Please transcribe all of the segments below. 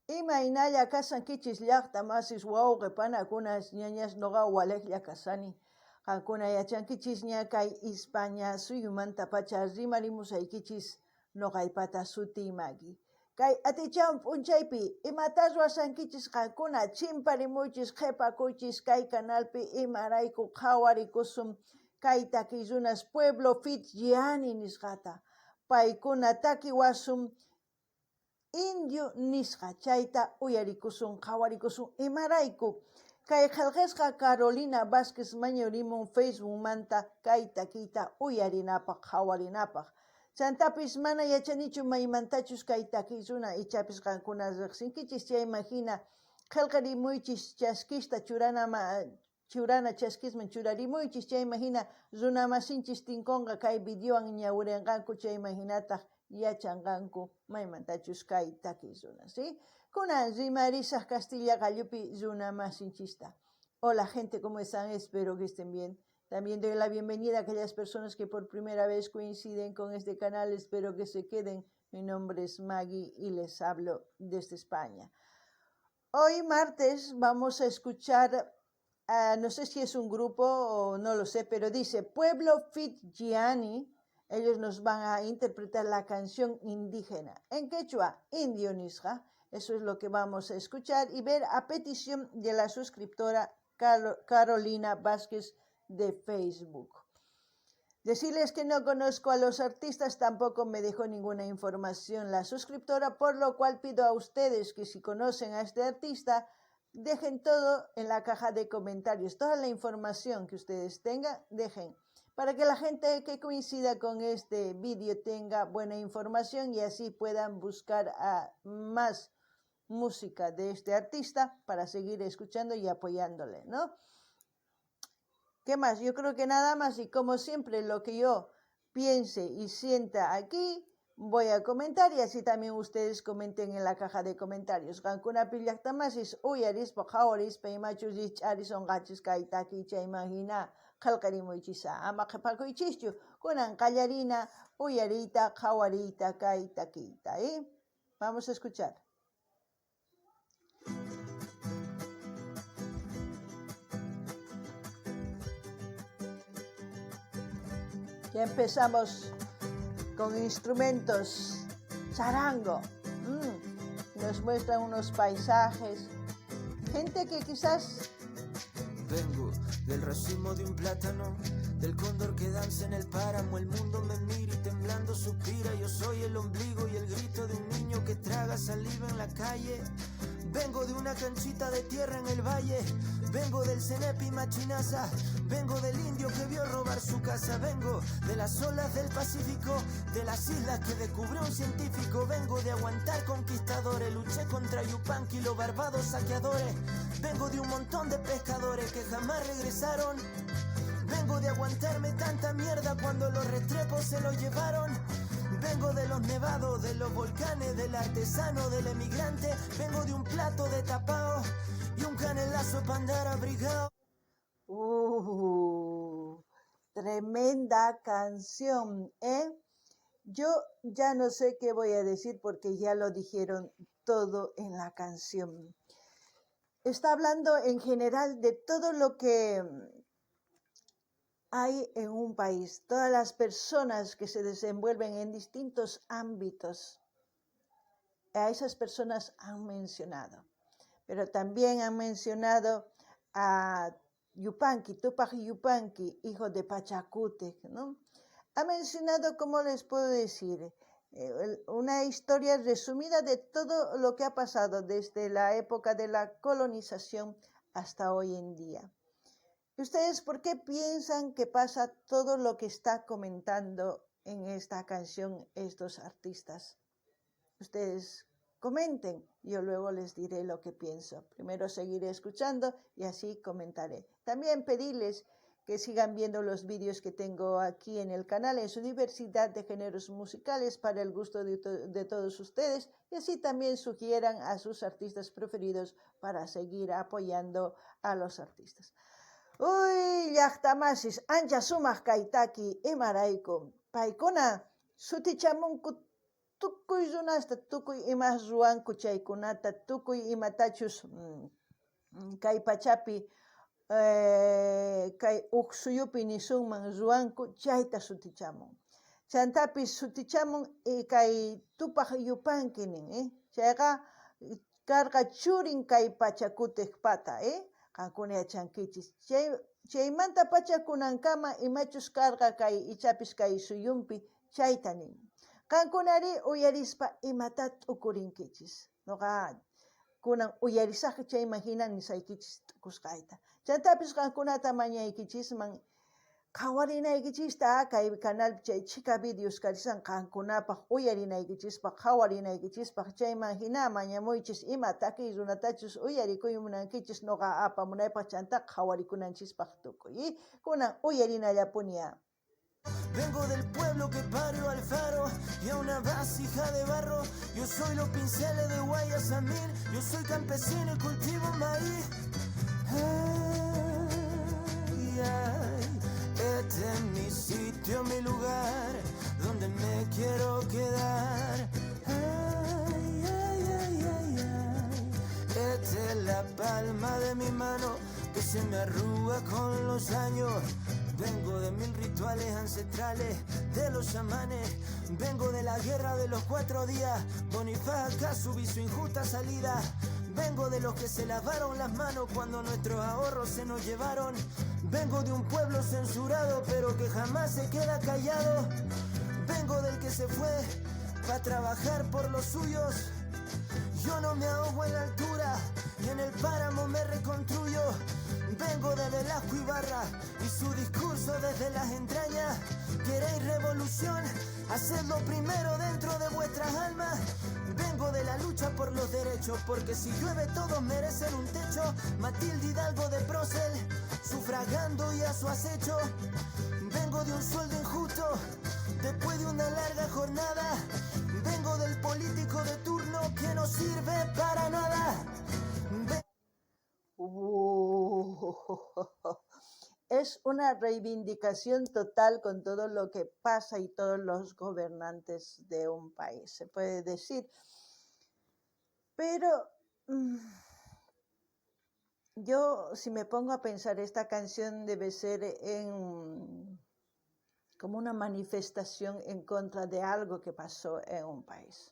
Imaynalla kashankichis llaqta masis wawqe panakunas ñañas noqa walejlla kashani. Qankuna yachankichisña kay Ispaña suyumantapacha rimarimusaykichis noqaypata sutiy Maggie. Kay atichawan p'unchaypi imata ruwashankichis qankuna chimparimuychis qhepakuychis kay canalpi imarayku qhawarikusun kay takiy runas Pueblo Fit Gianni nisqata. Paykuna takiwasun Indio nisqa chayta uyarikusun qhawarikusun imarayku kay qhelqesqa Carolina Vázquez mañurimun Facebookmanta kay takiyta uyarinapaj qhawarinapaj. Chantapis mana yachanichu maymantachus kay takiy runa ichapis qankuna rejsinkichis chayman jina qhelqarimuychis chaskista churana churana chaskisman churarimuychis chayman jina runamasinchis tinkonqa kay videowan ñawirenqanku chayman jinataj yachanqanku maymantachus kay takiy runa, ¿sí? Kunan rimarisaj kastilla qallupi runamasinchista. Hola gente, ¿cómo están? Espero que estén bien. También doy la bienvenida a aquellas personas que por primera vez coinciden con este canal. Espero que se queden. Mi nombre es Maggie y les hablo desde España. Hoy martes vamos a escuchar, no sé si es un grupo o no lo sé, pero dice Pueblo Fit Gianni. Ellos nos van a interpretar la canción indígena en quechua, indio nisqa. Eso es lo que vamos a escuchar y ver a petición de la suscriptora Carolina Vázquez de Facebook. Decirles que no conozco a los artistas, tampoco me dejó ninguna información la suscriptora, por lo cual pido a ustedes que si conocen a este artista, dejen todo en la caja de comentarios, toda la información que ustedes tengan, dejen, para que la gente que coincida con este vídeo tenga buena información y así puedan buscar a más música de este artista para seguir escuchando y apoyándole, ¿no? ¿Qué más? Yo creo que nada más y como siempre lo que yo piense y sienta aquí voy a comentar y así también ustedes comenten en la caja de comentarios. Qankunapi llaqtamasis uyarispa qhawarispa imachus rikch'arisonqachis kay takiy chayman hina qhelqarimuychis ama qhepakuychischu kunan qallarina uyariyta qhawariyta kay takiyta, ¿eh? Vamos a escuchar. Ya empezamos con instrumentos, charango. Nos muestran unos paisajes. Gente que quizás... Vengo del racimo de un plátano, del cóndor que danza en el páramo. El mundo me mira y temblando suspira. Yo soy el ombligo y el grito de un niño que traga saliva en la calle. Vengo de una canchita de tierra en el valle. Vengo del Cenepi Machinaza. Vengo del indio que vio robar su casa. Vengo de las olas del Pacífico, de las islas que descubrió un científico. Vengo de aguantar conquistadores. Luché contra Yupanqui y los barbados saqueadores. Vengo de un montón de pescadores que jamás regresaron. Vengo de aguantarme tanta mierda cuando los restrepos se lo llevaron. Vengo de los nevados, de los volcanes, del artesano, del emigrante. Vengo de un plato de tapao y un canelazo pa' andar abrigado. Tremenda canción, ¿eh? Yo ya no sé qué voy a decir porque ya lo dijeron todo en la canción. Está hablando en general de todo lo que hay en un país, todas las personas que se desenvuelven en distintos ámbitos. A esas personas han mencionado, pero también han mencionado a Yupanqui, Tupac Yupanqui, hijo de Pachacútec, ¿no? Ha mencionado, ¿cómo les puedo decir? Una historia resumida de todo lo que ha pasado desde la época de la colonización hasta hoy en día. ¿Ustedes por qué piensan que pasa todo lo que está comentando en esta canción estos artistas? Ustedes comenten, yo luego les diré lo que pienso. Primero seguiré escuchando y así comentaré. También pedirles que sigan viendo los vídeos que tengo aquí en el canal, en su diversidad de géneros musicales para el gusto de todos ustedes, y así también sugieran a sus artistas preferidos para seguir apoyando a los artistas. Uy, llaqtamasis, ancha sumaq kay taki, imarayku. Paykuna sutichamunku Tukuy runasta, tukuy imas ruwanku chaykunata, tukuy imatachus kay pachapi, kay uj suyupi nisunman ruwanku chayta sutichamun. Chantapis sutichamun kay Tupaj Yupanki nin, chayqa karqa churin kay Pachakutejpata, qankuna yachankichis. Chaymantapacha kunankama imachus karqa kay ichapis kay suyumpi chayta nin. Qankunarí uyarispa imatá t'ukurinkichis? Noqa kunan uyarisaj chayman jina nisaykichis t'ukusqayta. Chantapis qankunata mañaykichisman qhawarinaykichista kay canalpi chay chhika videos karishan qankunapaj uyarinaykichispaj, qhawarinaykichispaj. Chayman jina mañamuychis ima takiy runatachus uyarikuy munankichis noqa apamunaypaj chantá qhawarikunanchispaj tukuy. Kunan uyarinallapuni. Vengo del pueblo que parió al faro y a una vasija de barro. Yo soy los pinceles de Guayasamín. Yo soy campesino y cultivo maíz. Ay, ay, este es mi sitio, mi lugar, donde me quiero quedar. Ay, ay, ay, ay, ay. Esta es la palma de mi mano que se me arruga con los años. Vengo de mil rituales ancestrales, de los chamanes. Vengo de la guerra de los 4 días. Bonifaz Alcázubi su injusta salida. Vengo de los que se lavaron las manos cuando nuestros ahorros se nos llevaron. Vengo de un pueblo censurado, pero que jamás se queda callado. Vengo del que se fue pa' trabajar por los suyos. Yo no me ahogo en la altura y en el páramo me reconstruyo. Vengo de Velasco Ibarra y su discurso desde las entrañas. ¿Queréis revolución? Hacedlo primero dentro de vuestras almas. Vengo de la lucha por los derechos, porque si llueve todos merecen un techo. Matilde Hidalgo de Prócel, sufragando y a su acecho. Vengo de un sueldo injusto, después de una larga jornada. Vengo del político de turno que no sirve para nada. Es una reivindicación total con todo lo que pasa y todos los gobernantes de un país, se puede decir. Pero yo, si me pongo a pensar, esta canción debe ser como una manifestación en contra de algo que pasó en un país.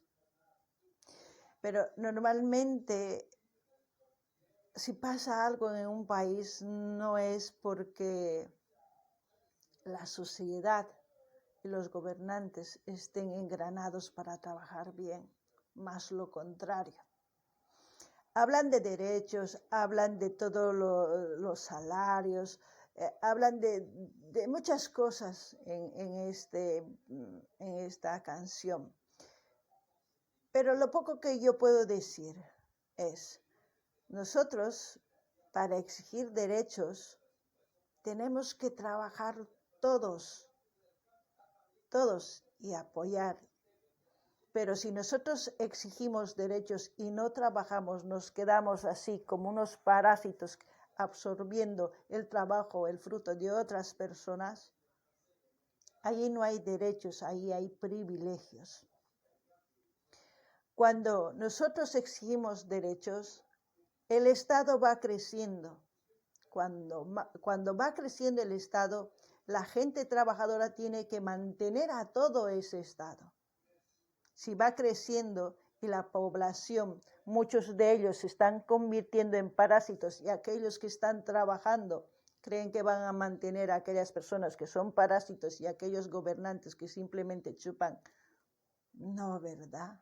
Pero normalmente, si pasa algo en un país, no es porque la sociedad y los gobernantes estén engranados para trabajar bien, más lo contrario. Hablan de derechos, hablan de todos los salarios, hablan de muchas cosas en esta canción. Pero lo poco que yo puedo decir es, nosotros, para exigir derechos, tenemos que trabajar todos, todos y apoyar. Pero si nosotros exigimos derechos y no trabajamos, nos quedamos así como unos parásitos absorbiendo el trabajo, el fruto de otras personas, allí no hay derechos, ahí hay privilegios. Cuando nosotros exigimos derechos, el Estado va creciendo. Cuando va creciendo el Estado, la gente trabajadora tiene que mantener a todo ese Estado. Si va creciendo y la población, muchos de ellos se están convirtiendo en parásitos y aquellos que están trabajando creen que van a mantener a aquellas personas que son parásitos y aquellos gobernantes que simplemente chupan. No, ¿verdad?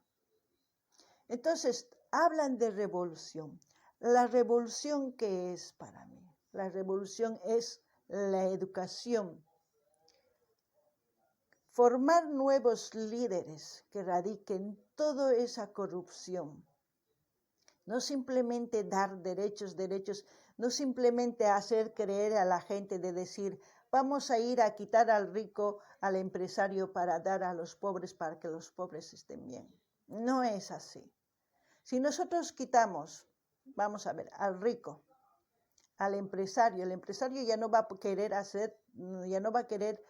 Entonces, hablan de revolución. La revolución, ¿qué es para mí? La revolución es la educación. Formar nuevos líderes que erradiquen toda esa corrupción. No simplemente dar derechos, derechos, no simplemente hacer creer a la gente de decir, vamos a ir a quitar al rico, al empresario para dar a los pobres para que los pobres estén bien. No es así. Si nosotros quitamos, vamos a ver, al rico, al empresario, el empresario ya no va a querer hacer, ya no va a querer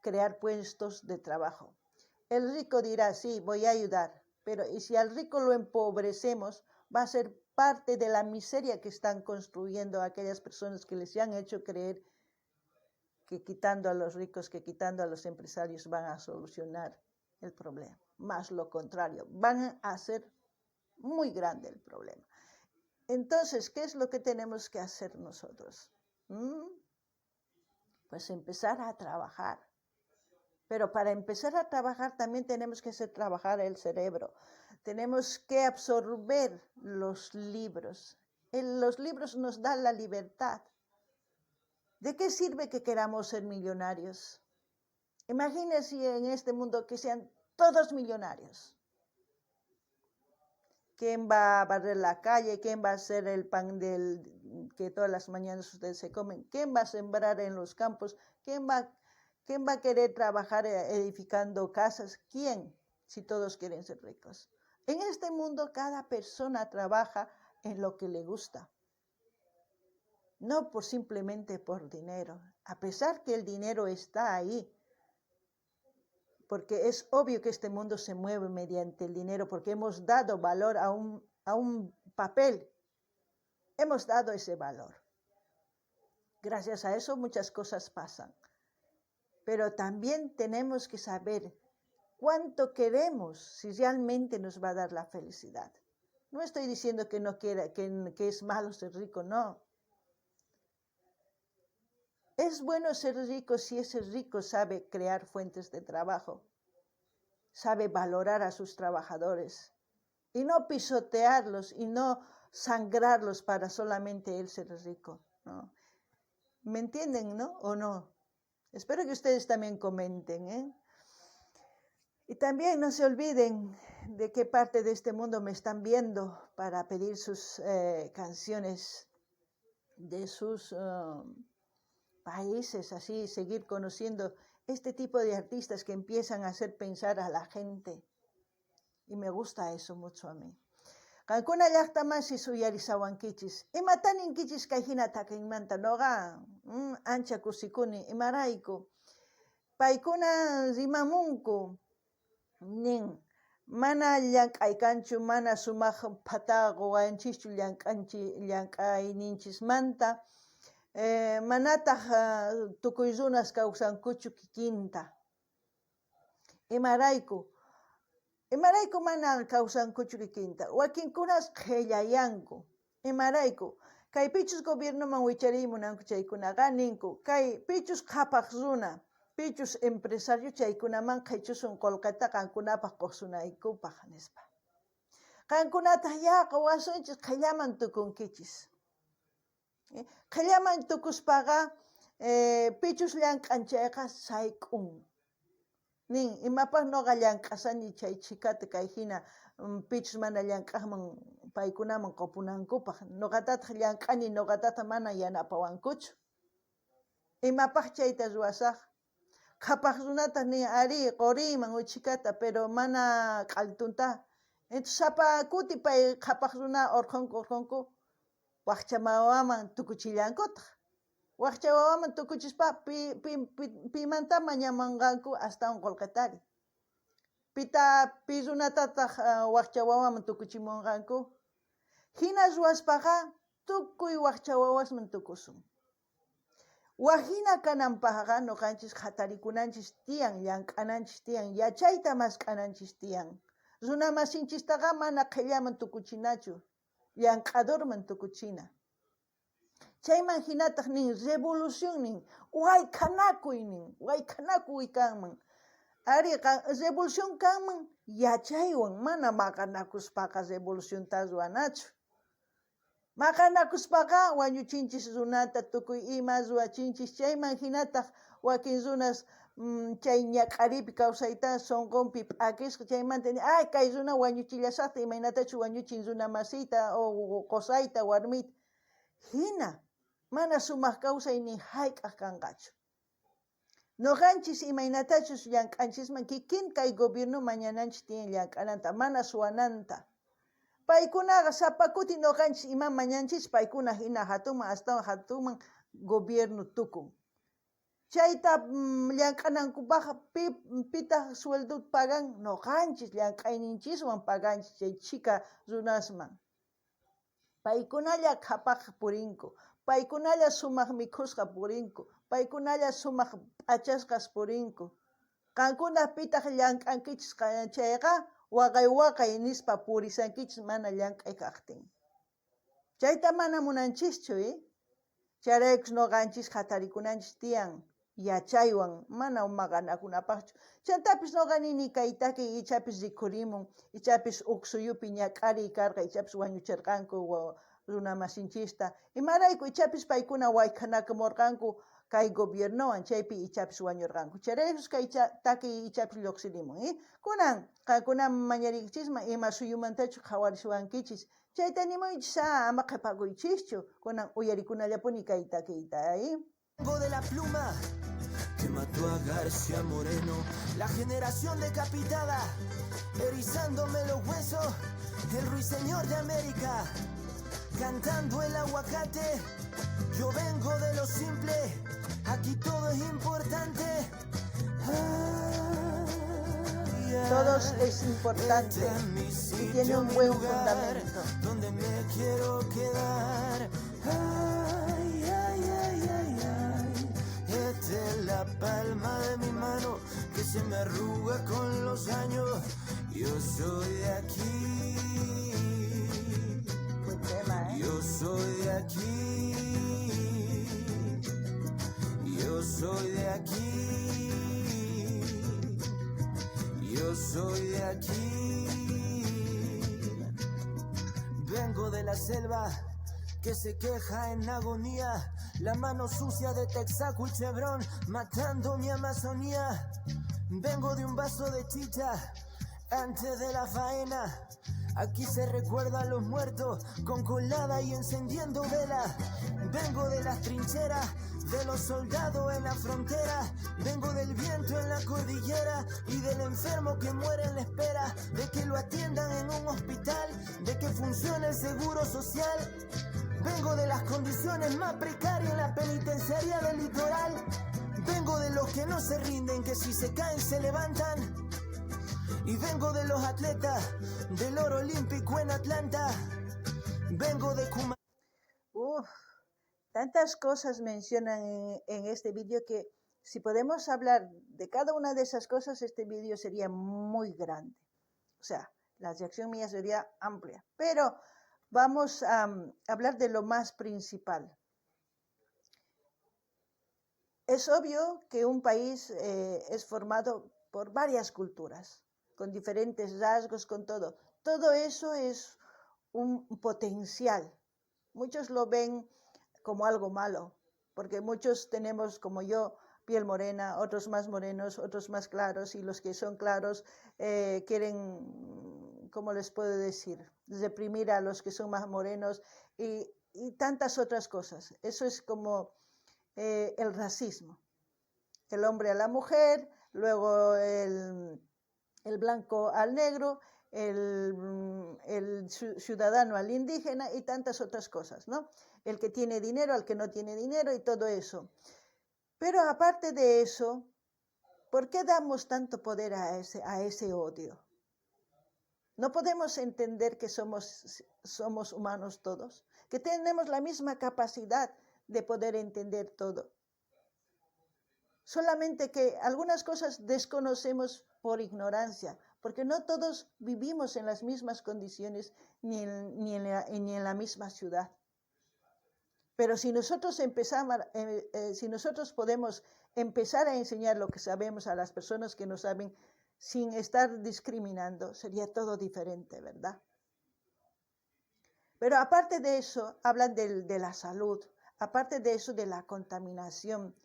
crear puestos de trabajo. El rico dirá, sí, voy a ayudar, pero y si al rico lo empobrecemos, va a ser parte de la miseria que están construyendo aquellas personas que les han hecho creer que quitando a los ricos, que quitando a los empresarios van a solucionar el problema. Más lo contrario, van a hacer muy grande el problema. Entonces, ¿qué es lo que tenemos que hacer nosotros? Pues empezar a trabajar. Pero para empezar a trabajar también tenemos que hacer trabajar el cerebro. Tenemos que absorber los libros. Los libros nos dan la libertad. ¿De qué sirve que queramos ser millonarios? Imagínense en este mundo que sean todos millonarios. ¿Quién va a barrer la calle? ¿Quién va a hacer el pan del, que todas las mañanas ustedes se comen? ¿Quién va a sembrar en los campos? ¿Quién va a querer trabajar edificando casas? ¿Quién? Si todos quieren ser ricos. En este mundo cada persona trabaja en lo que le gusta. No por simplemente por dinero. A pesar que el dinero está ahí, porque es obvio que este mundo se mueve mediante el dinero, porque hemos dado valor a un papel. Hemos dado ese valor. Gracias a eso muchas cosas pasan. Pero también tenemos que saber cuánto queremos, si realmente nos va a dar la felicidad. No estoy diciendo que no quiera, que es malo ser rico, no. Es bueno ser rico si ese rico sabe crear fuentes de trabajo, sabe valorar a sus trabajadores y no pisotearlos y no sangrarlos para solamente él ser rico, ¿no? ¿Me entienden, no? ¿O no? Espero que ustedes también comenten, ¿eh? Y también no se olviden de qué parte de este mundo me están viendo para pedir sus canciones de sus países, así seguir conociendo este tipo de artistas que empiezan a hacer pensar a la gente. Y me gusta eso mucho a mí. Qankuna llaqta masis uyarishawankichis. Imatan ninkichis kay hina takiymanta noqa ancha kusikuni imarayku. Paykuna rimamunku nin mana llank'ay kanchu mana sumaq phata quwanchischu llank'anchi llank'ayninchismanta manataq tukuy runas kawsankuchu kikinta. Imarayku? Imarayku mana kawsankuchu kikinta? Wakinkunas qhillayanku. Imarayku? Kay pichus gobiernoman wichariy munanku chaykunaqa ninku kay pichus qhapaq runa, pichus empresario chaykunaman qhichusun qullqita qankunapaq qusunaykupaq nispa. Qankunataq ya quwasunchis qhillaman tukunkichis. Qhillaman tukuspaqa pichus llank'an chayqa sayk'un. Nin imapaq nuqa llank'asani chay chhikata kay hina pichus mana llank'aqman paykunaman qupunankupaq nuqatataq llank'ani nuqatataq mana yanapawankuchu. Imapaq chayta ruwasaq? Qhapaq runataq nin arí quriyman uchhikata pero mana q'altunta. Entonces sapa kuti pay qhapaq runa urqhunku urqhunku waqcha wawaman tukuchillankutaq. Waqcha wawaman tukuchispa pi, pi, pi, pimanta mañamunqanku astawan qullqitari. Pita pi runatataq waqcha wawaman tukuchimunqanku. Hina ruwaspaqa tukuy waqcha wawasman tukusun. Wajina kananpaqqa nuqanchis hatarikunanchis tiyan, llank'ananchis tiyan, yachayta mask'ananchis tiyan. Runa masinchistaqa mana qhillaman tukuchinachu, llank'adorman tukuchina. Chayman hinataq nin revolución nin, wayk'anakuy nin, wayk'anakuy kanman. Ari revolución kanman yachaywan, mana maqanakuspaqa revolucionta ruwanachu. Maqanakuspaqa wañuchinchis runata tukuy ima ruwachinchis chayman hinataq wakin runas chay ñak'aripi kawsayta sunqunpi p'akisqa chaymanta ay kay runa wañuchillasaqta imaynatachu wañuchin runa masiyta o qusayta warmiyta. Hina mana sumaq kawsay ni hayk'aq kanqachu. Nuqanchis imaynatachus llank'anchisman kikin kay gobierno mañananchis tiyan llank'ananta mana suwananta. Paykunaqa sapa kuti nuqanchis ima mañanchis paykuna hina hatunman astawan hatunman gobierno tukun. Chayta llank'anankupaj pitaj sueldota pagan? Noqanchis llank'ayninchiswan paganchis chay chhika runasman. Paykunalla qhapaj purinku, paykunalla sumaj mikhusqa purinku, paykunalla sumaj p'achasqas purinku. Qankuna pitaq llank'ankichis chayqa waqay waqay nispa purisankichis mana llank'ay kaqtin. Chayta mana munanchischu, Chayraykus noqanchis hatarikunanchis tiyan yachaywan, mana maqanakunapaqchu. Chantapis noqa nini kay takiy ichapis rikhurimun, ichapis uk suyupi ñak'ariy karqa, ichapis wañucherqanku runamasinchista. Imarayku ichapis paykuna wayk'anakamurqanku kay gobiernowan, chaypi ichapis wañurqanku. Chayraykus kay takiy ichapis lluqsirimun. Kunan qankuna mañariykichisman ima suyumantachu qhawarisuwankichis. Chayta nimuychis, ama qhipakuychischu. Kunan uyarikunallapuni kay takiyta. De la pluma que mató a García Moreno, la generación decapitada, erizándome los huesos, el ruiseñor de América, cantando el aguacate. Yo vengo de lo simple, aquí todo es importante. Ay, ay, Todos es importante este es mi y sitio, tiene un mi buen lugar, fundamento. Donde me quiero quedar. Ay, ay, ay, ay, ay. Esta es la palma de mi mano que se me arruga con los años. Yo soy de aquí. Buen tema. Yo soy de aquí. Yo soy de aquí. Yo soy de aquí. Vengo de la selva que se queja en agonía. La mano sucia de Texaco y Chevron matando mi Amazonía. Vengo de un vaso de chicha antes de la faena. Aquí se recuerda a los muertos con colada y encendiendo vela. Vengo de las trincheras, de los soldados en la frontera. Vengo del viento en la cordillera y del enfermo que muere en la espera de que lo atiendan en un hospital, de que funcione el seguro social. Vengo de las condiciones más precarias en la penitenciaría del litoral. Vengo de los que no se rinden, que si se caen se levantan. Y vengo de los atletas del oro olímpico en Atlanta. Vengo de Kuma. Uf, tantas cosas mencionan en este vídeo que si podemos hablar de cada una de esas cosas, este vídeo sería muy grande. La reacción mía sería amplia. Pero vamos a hablar de lo más principal. Es obvio que un país es formado por varias culturas, con diferentes rasgos, con todo. Todo eso es un potencial. Muchos lo ven como algo malo, porque muchos tenemos, como yo, piel morena, otros más morenos, otros más claros, y los que son claros quieren, ¿cómo les puedo decir?, reprimir a los que son más morenos y tantas otras cosas. Eso es como el racismo. El hombre a la mujer, luego el blanco al negro, el ciudadano al indígena y tantas otras cosas, ¿no? El que tiene dinero al que no tiene dinero y todo eso. Pero aparte de eso, ¿por qué damos tanto poder a ese odio? No podemos entender que somos humanos todos, que tenemos la misma capacidad de poder entender todo. Solamente que algunas cosas desconocemos por ignorancia, porque no todos vivimos en las mismas condiciones ni en la misma ciudad. Pero si nosotros empezamos si nosotros podemos empezar a enseñar lo que sabemos a las personas que no saben, sin estar discriminando, sería todo diferente, ¿verdad? Pero aparte de eso, hablan de la salud, aparte de eso, de la contaminación.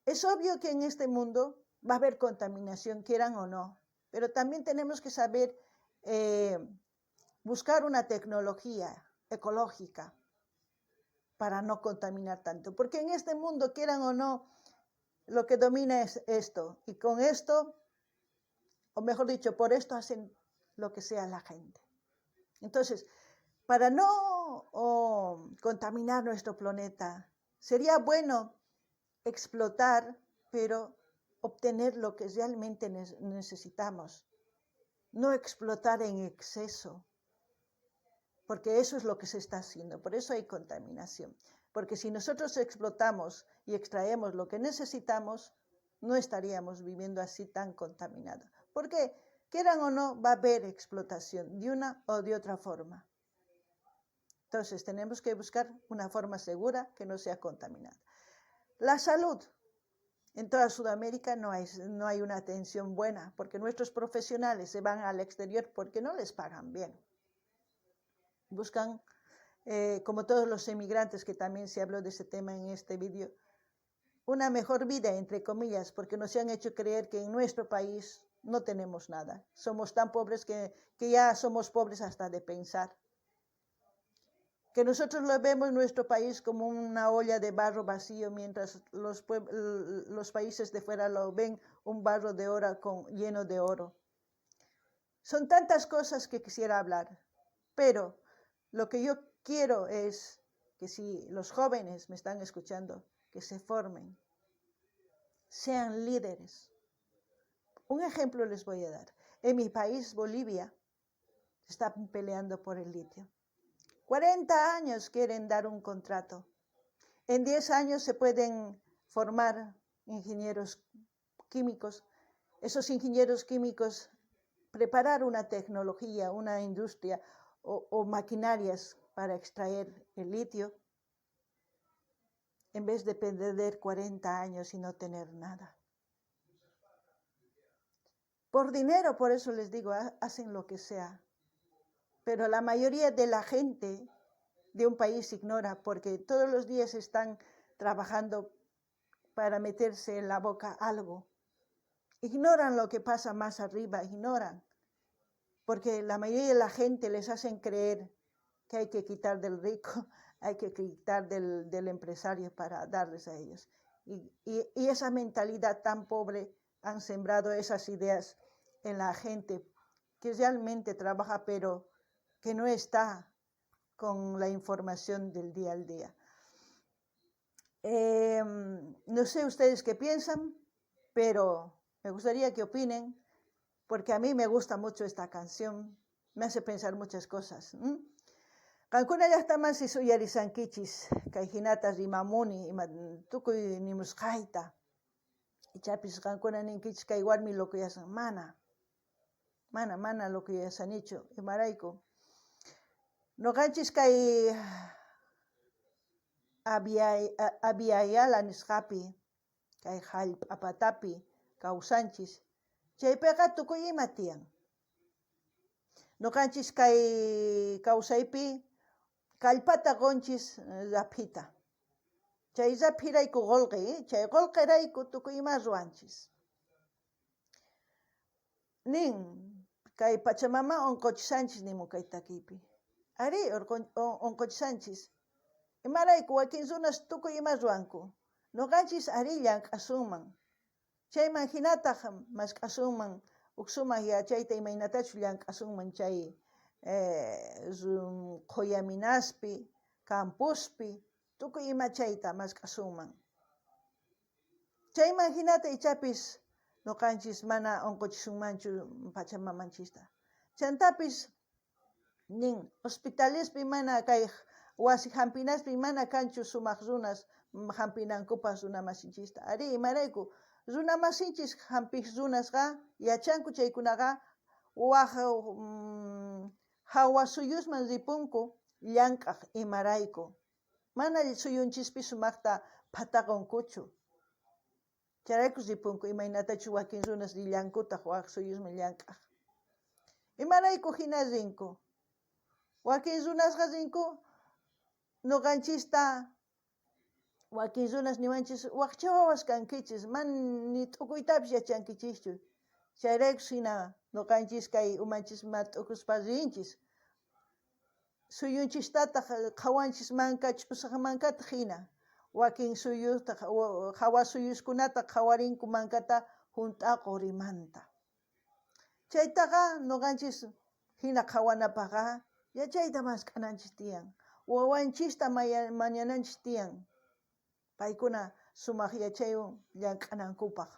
Es obvio que en este mundo va a haber contaminación, quieran o no, pero también tenemos que saber buscar una tecnología ecológica para no contaminar tanto, porque en este mundo, quieran o no, lo que domina es esto, y con esto, o mejor dicho, por esto hacen lo que sea la gente. Entonces, para no contaminar nuestro planeta, sería bueno Explotar, pero obtener lo que realmente necesitamos. No explotar en exceso, porque eso es lo que se está haciendo, por eso hay contaminación. Porque si nosotros explotamos y extraemos lo que necesitamos, no estaríamos viviendo así tan contaminado. Porque, quieran o no, va a haber explotación de una o de otra forma. Entonces, tenemos que buscar una forma segura que no sea contaminada. La salud. En toda Sudamérica no hay una atención buena, porque nuestros profesionales se van al exterior porque no les pagan bien. Buscan, como todos los emigrantes, que también se habló de ese tema en este vídeo, una mejor vida, entre comillas, porque nos han hecho creer que en nuestro país no tenemos nada. Somos tan pobres que ya somos pobres hasta de pensar. Que nosotros lo vemos nuestro país como una olla de barro vacío, mientras los países de fuera lo ven un barro de oro lleno de oro. Son tantas cosas que quisiera hablar, pero lo que yo quiero es que si los jóvenes me están escuchando, que se formen, sean líderes. Un ejemplo les voy a dar. En mi país, Bolivia, están peleando por el litio. 40 años quieren dar un contrato. En 10 años se pueden formar ingenieros químicos. Esos ingenieros químicos preparar una tecnología, una industria o maquinarias para extraer el litio, en vez de perder 40 años y no tener nada. Por dinero, por eso les digo, hacen lo que sea. Pero la mayoría de la gente de un país ignora porque todos los días están trabajando para meterse en la boca algo. Ignoran lo que pasa más arriba, ignoran. Porque la mayoría de la gente les hacen creer que hay que quitar del rico, hay que quitar del empresario para darles a ellos. Y esa mentalidad tan pobre han sembrado esas ideas en la gente que realmente trabaja, pero que no está con la información del día al día. No sé ustedes qué piensan, pero me gustaría que opinen, porque a mí me gusta mucho esta canción, me hace pensar muchas cosas. Qankuna llaqtamansi uyarisankichis kay hinata rimamuni ima tukuy nimusqayta. Ichapis qankuna ninkichis kay warmi locoyasan. Mana, mana, mana locoyasanichu. Imarayku. Noqanchis kay Abya nisqapi, kay hallp'a patapi kawsanchis. Chaypiqa tukuy ima tiyan. Noqanchis kay kawsaypi kallpata qonchis raphita. Chay raphirayku qullqi, chay qullqirayku tukuy ima ruwanchis. Nin, kay Pachamama unquchisanchis nimun kay takiypi. Arí, unquchisanchis. Imarayku wakin runas tukuy ima ruwanku. Noqanchis arí llank'asunman. Chayman hinataq mask'asunman huk sumaq yachayta imaynatachus llank'asunman chay qhuyaminaspi, campuspi, tukuy ima chayta mask'asunman. Chayman hinata ichapis noqanchis mana unquchisunmanchu Pachamamanchista. Chantapis nin hospitalespi mana kay wasi hampinaspi mana kanchu sumaq runas hampinankupaq runa masinchista. Arí, imarayku runa masinchis hampiq runasqa yachanku chaykunaqa waj hawa suyusman ripunku llank'aq imarayku. Mana suyunchispi sumaqta phataqunkuchu. Chayrayku ripunku imaynatachus wakin runas rillankutaq waj suyusman llank'aq. Imarayku hina rinku. Wakin runasqa rinku noqanchista wakin runas niwanchis wakcha wawas kankichis mana ni t'ukuytapis yachankichischu. Chayrayku hina noqanchis kay umanchisman t'ukuspa rinchis. Suyunchistataq qhawanchis manka ch'usaq mankata hina. Wakin suyutaq hawa suyuskunata qhawarinku mankata hunt'a qurimanta. Chaytaqa noqanchis hina qhawanapaqqa yachayta mask'ananchis tiyan. Wawanchista mañananchis tiyan. Paykuna Sumaj yachaywan llank'anankupaj.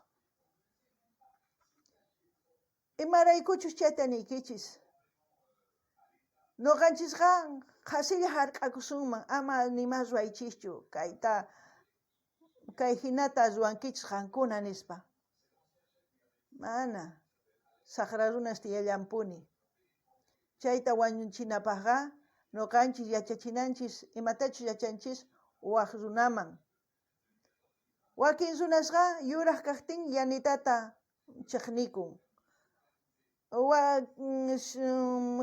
Imaraykuchus chayta niykichis. Noqanchisqa qhasilla hark'akusunman ama nima ruwaychischu kayta kay hinata ruwankichis qankuna nispa. Mana, saqra runas tiyallanpuni. Chayta wañuchinapajqa noqanchis yachachinanchis imatachus yachanchis waj runaman. Wakin runasqa yuraj kajtin llanitata chejnikun.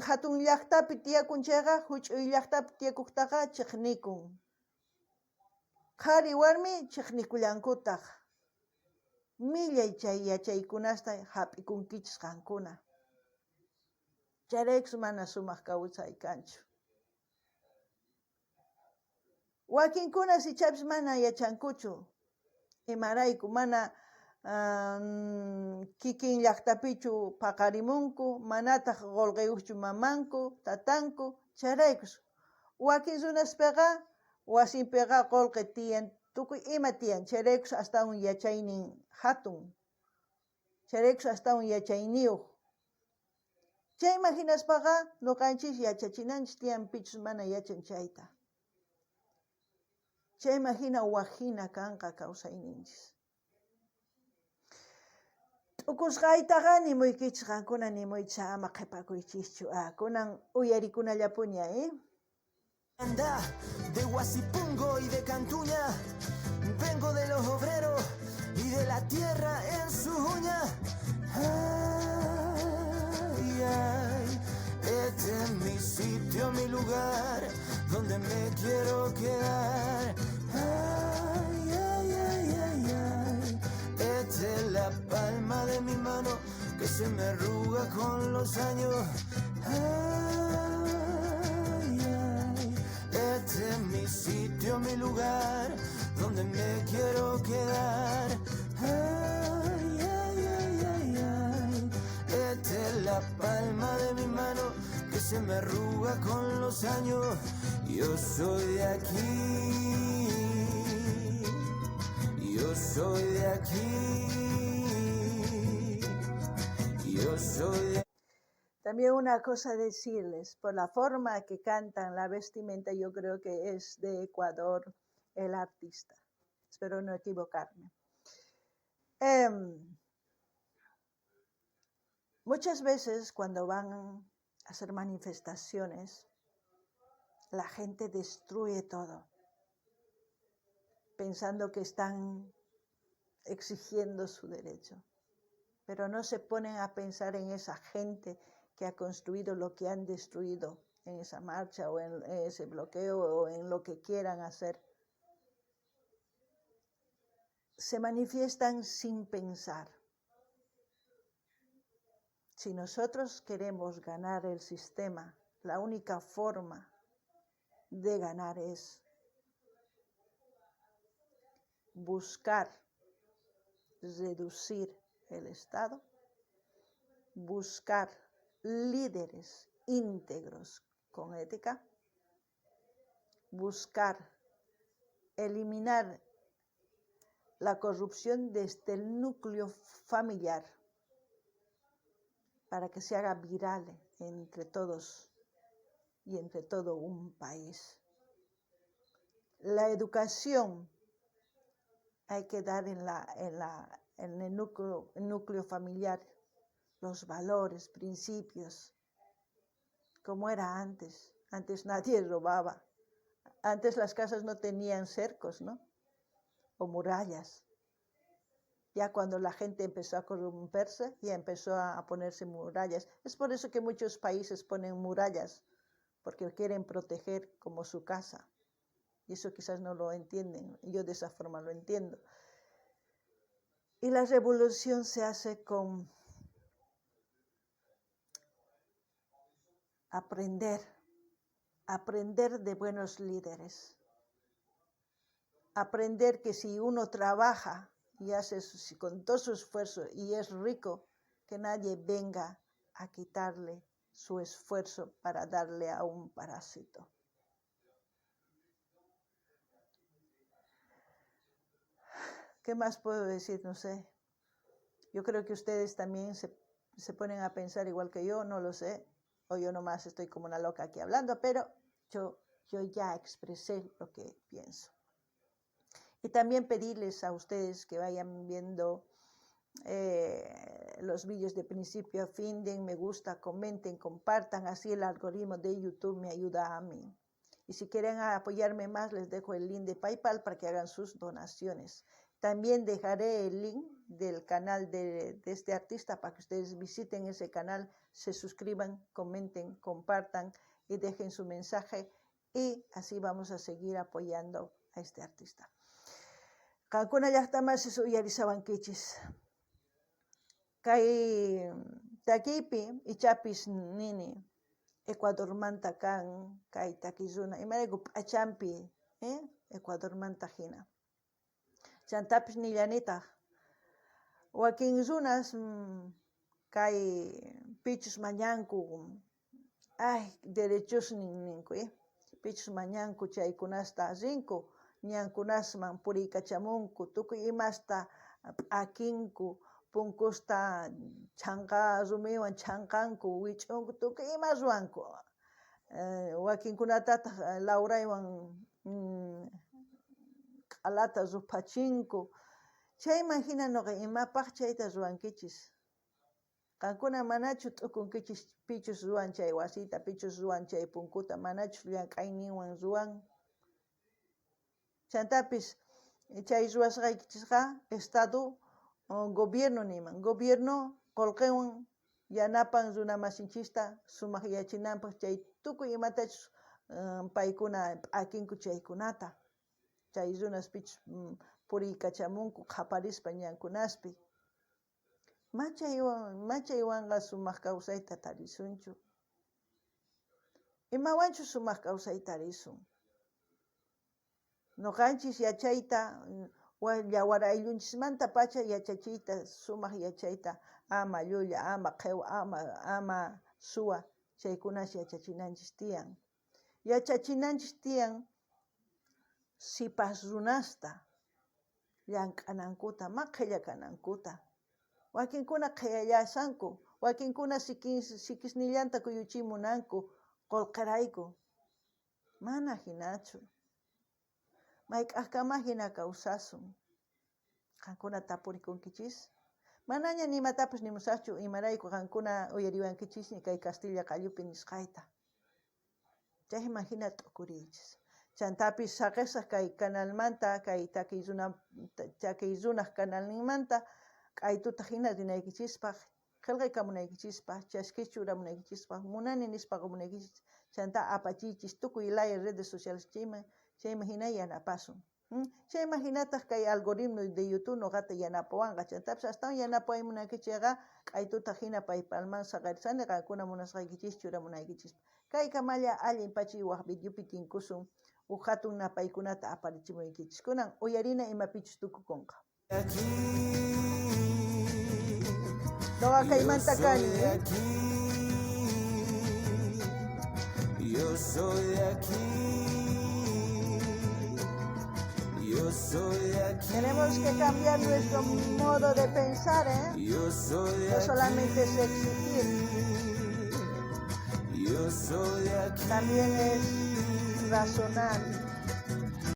Jatun llajtapi tiyakun chayqa juch'uy llajtapi tiyakojtaqa chejnikun. Qhari warmi chejnikullankutaj. Millay chay yachaykunasta jap'ikunkichis qankuna. Chayraykus mana sumaj kawsay kanchu. Wakinkunas ichapis mana yachankuchu imarayku mana kikin llajtapichu paqarimunku, manataj qolqeyojchu mamanku, tatanku, chayraykus. Wakin runaspeqa wasinpeqa qolqe tiyan, tukuy ima tiyan, chayraykus astawan yachaynin jatun, chayraykus astawan yachayniyoj. Chayman hinaspaqa noqanchis yachachinanchis tiyan pichus mana yachan chayta. Chayman hina waj hina kanqa kawsayninchis. T'ukusqaytaqa nimuykichis qankuna nimuychis ama qhepakuychischu. Ah, kunan uyarikunallapuni, eh? Anda de Huasipungo y de Cantuña, vengo de los obreros y de la tierra en su uña. Ay, ay, este es mi sitio, mi lugar, donde me quiero quedar. Ay, ay, ay, ay, ay, esta es la palma de mi mano que se me arruga con los años. Ay, ay, este es mi sitio, mi lugar, donde me quiero quedar. Ay, ay, ay, ay, ay, esta es la palma de mi mano que se me arruga con los años. Yo soy de aquí, yo soy de aquí, yo soy de También una cosa decirles, por la forma que cantan la vestimenta, yo creo que es de Ecuador el artista. Espero no equivocarme. Muchas veces cuando van a hacer manifestaciones, la gente destruye todo, pensando que están exigiendo su derecho, pero no se ponen a pensar en esa gente que ha construido lo que han destruido en esa marcha o en ese bloqueo o en lo que quieran hacer. Se manifiestan sin pensar. Si nosotros queremos ganar el sistema, la única forma de ganar es buscar reducir el Estado, buscar líderes íntegros con ética, buscar eliminar la corrupción desde el núcleo familiar para que se haga viral entre todos y entre todo un país. La educación hay que dar en el núcleo familiar, los valores, principios, como era antes. Antes nadie robaba. Antes las casas no tenían cercos, ¿no? O murallas. Ya cuando la gente empezó a corromperse, ya empezó a ponerse murallas. Es por eso que muchos países ponen murallas, porque quieren proteger como su casa. Y eso quizás no lo entienden, yo de esa forma lo entiendo. Y la revolución se hace con aprender, aprender de buenos líderes. Aprender que si uno trabaja y hace con todo su esfuerzo y es rico, que nadie venga a quitarle su esfuerzo para darle a un parásito. ¿Qué más puedo decir? No sé. Yo creo que ustedes también se ponen a pensar igual que yo, no lo sé. O yo nomás estoy como una loca aquí hablando, pero yo ya expresé lo que pienso. Y también pedirles a ustedes que vayan viendo los vídeos de principio a fin, den me gusta, comenten, compartan, así el algoritmo de YouTube me ayuda a mí. Y si quieren apoyarme más, les dejo el link de PayPal para que hagan sus donaciones. También dejaré el link del canal de este artista para que ustedes visiten ese canal, se suscriban, comenten, compartan y dejen su mensaje. Y así vamos a seguir apoyando a este artista. Qankuna llaqtamasis uyarishawankichis. Kay takiypi ichapis nini Ecuadormanta kan kay takiy runa imarayku p'achampi Ecuadormanta hina. Chantapis nillanitaj wakin runas kay pichus mañanku ay derechosnin ninku pichus mañanku chaykunasta rinku ñankunasman puriykachamunku tukuy imasta p'akinku punkusta chhanqa rumiwan chhanqanku wich'unku tukuy ima ruwanku wakinkunatataq lawraywan q'alata ruphachinku chayman hina nuqa imapaq chayta ruwankichis. Qankuna manachu t'ukunkichis pichus ruwan chay wasita, pichus ruwan chay punkuta, manachus llank'ayninwan ruwan. Chantapis chay ruwasqaykichisqa Estado gobierno niman, gobierno qullqiwan yanapan runa masinchista sumaqyachinanpaq chay tukuy imatachus paykuna p'akinku chaykunata. Chay runas pichus puriykachamunku qhaparispa ñankunaspi. Machaywanqa sumaq kawsayta tarisunchu. Imawanchu sumaq kawsayta tarisun. Nuqanchis yachayta yawar ayllunchismantapacha yachachiyta sumaq yachayta ama llulla, ama qhiwa, ama suwa chaykunas yachachinanchis tiyan. Yachachinanchis tiyan sipas runasta llank'anankuta, ma qhilla kanankuta. Wakinkuna qhiyallasanku, wakinkuna sikisnillanta kuyuchiy munanku qullqirayku. Mana hinachu. Mayk'aqkama hina kawsasun. Qankuna tapurikunkichis. Manaña nimatapis nimusaqchu imarayku qankuna uyariwankichisña kay Castilla qallupi nisqayta. Chayman hina t'ukuriychis. Chantapis saqisaq kay canalmanta, kay takiy runaq canalninmanta k'aytuta hina rinaykichispaq, qillqaykamunaykichispaq, chaskis churamunaykichispaq, munani nispa qumunaykichis, chanta apachiychis tukuy laya redes sociales chayman hina yanapasun. Chayman hinataq kay algoritmo de YouTube nuqata yanapawanqa, chantapis astawan yanapaway munankichikqa k'aytuta hina PayPalman saqarisani qankuna munasqaykichis churamunaykichispaq. Kaykamalla allin pachiy waq videopi tinkusun huk hatun napaykunata aparichimuykichis. Kunan uyarina imapichus tukukunqa. Nuqa kaymanta kani. Yo soy de aquí. Yo soy de aquí. Tenemos que cambiar nuestro modo de pensar, ¿eh? Yo soy de No solamente es exigir. Yo soy de aquí. También es razonar.